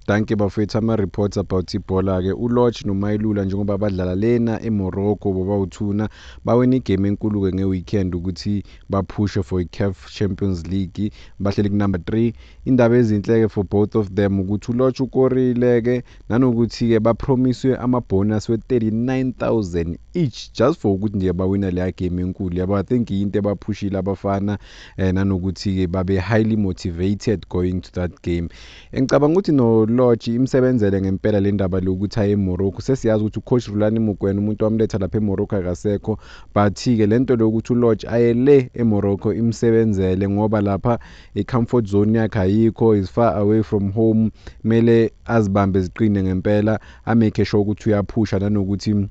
Dankie bafethu, ama-reports about ibhola-ke, uLorch noMailula njengoba badlala lena eMorocco bobawu-2 bawina igame enkulu-ke nge-weekend ukuthi baphushe for i-CAF Champions League, bahleli ku-number 3. Indaba ezinhle-ke for both of them ukuthi uLorch ukorile-ke, nanokuthi-ke bapromiswe ama-bonus we-39,000 each just for ukuthi nje bawina leya game enkulu, yabo. I think yinto ebaphushile abafana, nanokuthi-ke babe highly motivated going to that game. Ngicabanga ukuthi no-Lorch imsebenzele ngempela le ndaba lokuthi aye eMorocco. Sesiyazi ukuthi ucoach Rulani Mokwena, umuntu wamletha lapha eMorocco, akasekho, but-ke le nto lokuthi uLorch aye le eMorocco imsebenzele ngoba lapha i-comfort zone yakhe ayikho, is far away from home, kumele azibambe ziqine ngempela, amake sure ukuthi uyaphusha nanokuthi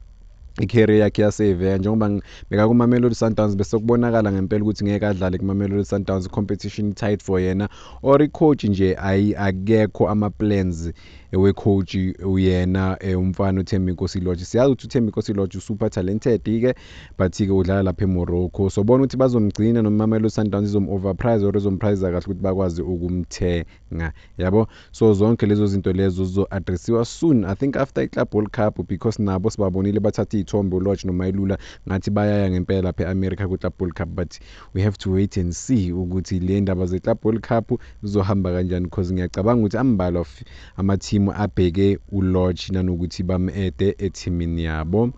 i-career yakhe iyaseveka njengoba bekakuMamelodi Sundowns, bese kubonakala ngempela ukuthi ngeke adlale kuMamelodi Sundowns, competition tight for yena or i-coach nje ayi akekho ama-plans we-coach uyena umfana uThembinkosi Lorch. Siyazi ukuthi uThembinkosi Lorch super talented-ke, but-ke udlala lapha eMorocco, so bona ukuthi bazomgcina noma iMamelodi Sundowns izom-overprice or izomprice kahle ukuthi bakwazi ukumthenga, yabo. So zonke lezo zinto lezo zizo-addressiwa soon, I think after i-Club World Cup, because nabo sibabonile bathatha iy'thombe uLorch noMailula, ngathi bayaya ngempela lapha e-America ku-Club World Cup, but we have to wait and see ukuthi le ndaba ze-Club World Cup zizohamba kanjani, because ngiyacabanga ukuthi ambalwa amathimu abheke uLorch nanokuthi bam-ede ethimini yabo.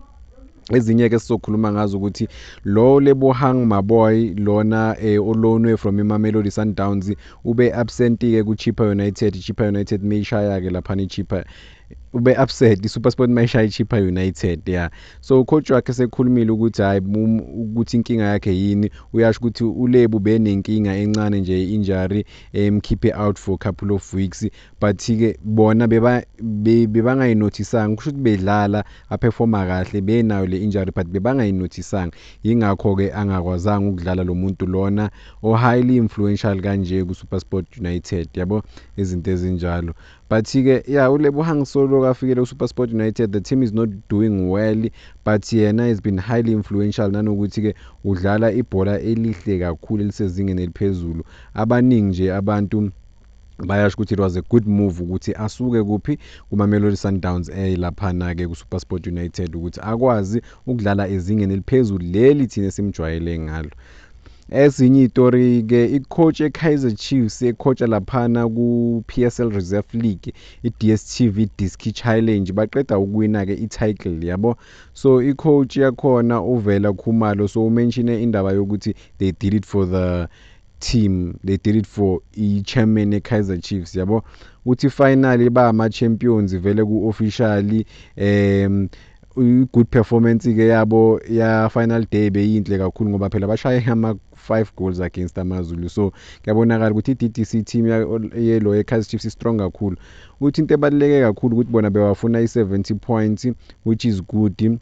Ezinye-ke sizokhuluma ngazo ukuthi lo Lebohang Maboy lona olonwe from iMamelodi Sundowns ube absent-ke ku-Chippa United. Chippa United meyishaya-ke laphana i-Chippa, ube upset i-SuperSport mayishaya i-Chippa United, yeah. So coach wakhe sekhulumile ukuthi hayi, ukuthi inkinga yakhe yini. Uyasho ukuthi uLebu benenkinga encane nje, injury emkhiphe out for a couple of weeks, but ke bona beba bebangayinothisanga, kusho ukuthi bedlala aperforma kahle benayo le injury, but bebangayinothisanga, yingakho ke angakwazanga ukudlala lo muntu lona o highly influential kanje ku SuperSport United, yabo, izinto ezinjalo. But ke yeah, uLebohang solo afikele ku SuperSport United, the team is not doing well, but yena has been highly influential, nanokuthi ke udlala ibhola elihle kakhulu elisezingeni eliphezulu. Abaningi nje abantu bayasho ukuthi it was a good move ukuthi asuke kuphi, kuMamelodi Sundowns, laphana ke kuSuperSport United, ukuthi akwazi ukudlala ezingeni eliphezulu leli thina esimjwayele ngalo. Ezinye izitori ke, i-coach eKaizer Chiefs ecoacha laphana ku-PSL Reserve League, i-DStv Diski Challenge, baqeda ukuwina ke i-title, yabo. So i-coach yakhona uvela Khumalo, so umentione indaba yokuthi they did it for the team, they did it for i-chairman e-Kaizer Chiefs, yabo. Uthi finally ba ama-champions vele ku-officially. I-good performance ke yabo ya final day beyinhle kakhulu ngoba phela bashaye ama 5 goals against AmaZulu, so kuyabonakala ukuthi i-DDC team yelo ye-Kaizer Chiefs is-strong kakhulu. Uthi into ebaluleke kakhulu ukuthi bona bewafuna i-70 points, which is good,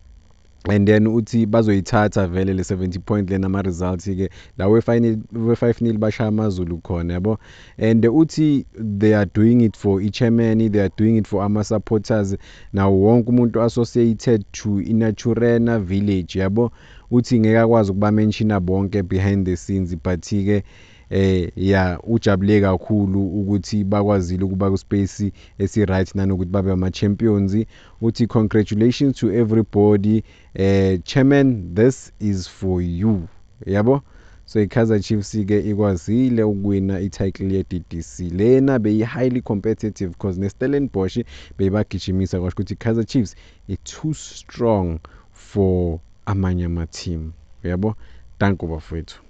and then uthi bazoyithatha vele le 70 point lena, ama results ke la we final we 5-0 bashaya AmaZulu khona, yabo. And uthi they are doing it for i-chairman, they are doing it for ama supporters nawo wonke umuntu associated to iNaturena village, yabo. Uthi ngeke akwazi ukuba mentiona bonke behind the scenes, but ke yeah, ujabule kakhulu ukuthi bakwazile ukuba ku space esi right nanokuthi babe ama champions. Uthi congratulations to everybody, chairman, this is for you, yabo. So iKaizer Chiefs ke ikwazile ukuwina i-title ye-DDC lena, beyi highly competitive because neStellenbosch beyibagijimisa, kwasho ukuthi iKaizer Chiefs is too strong for amanye ama team, yabo. Danko bafowethu.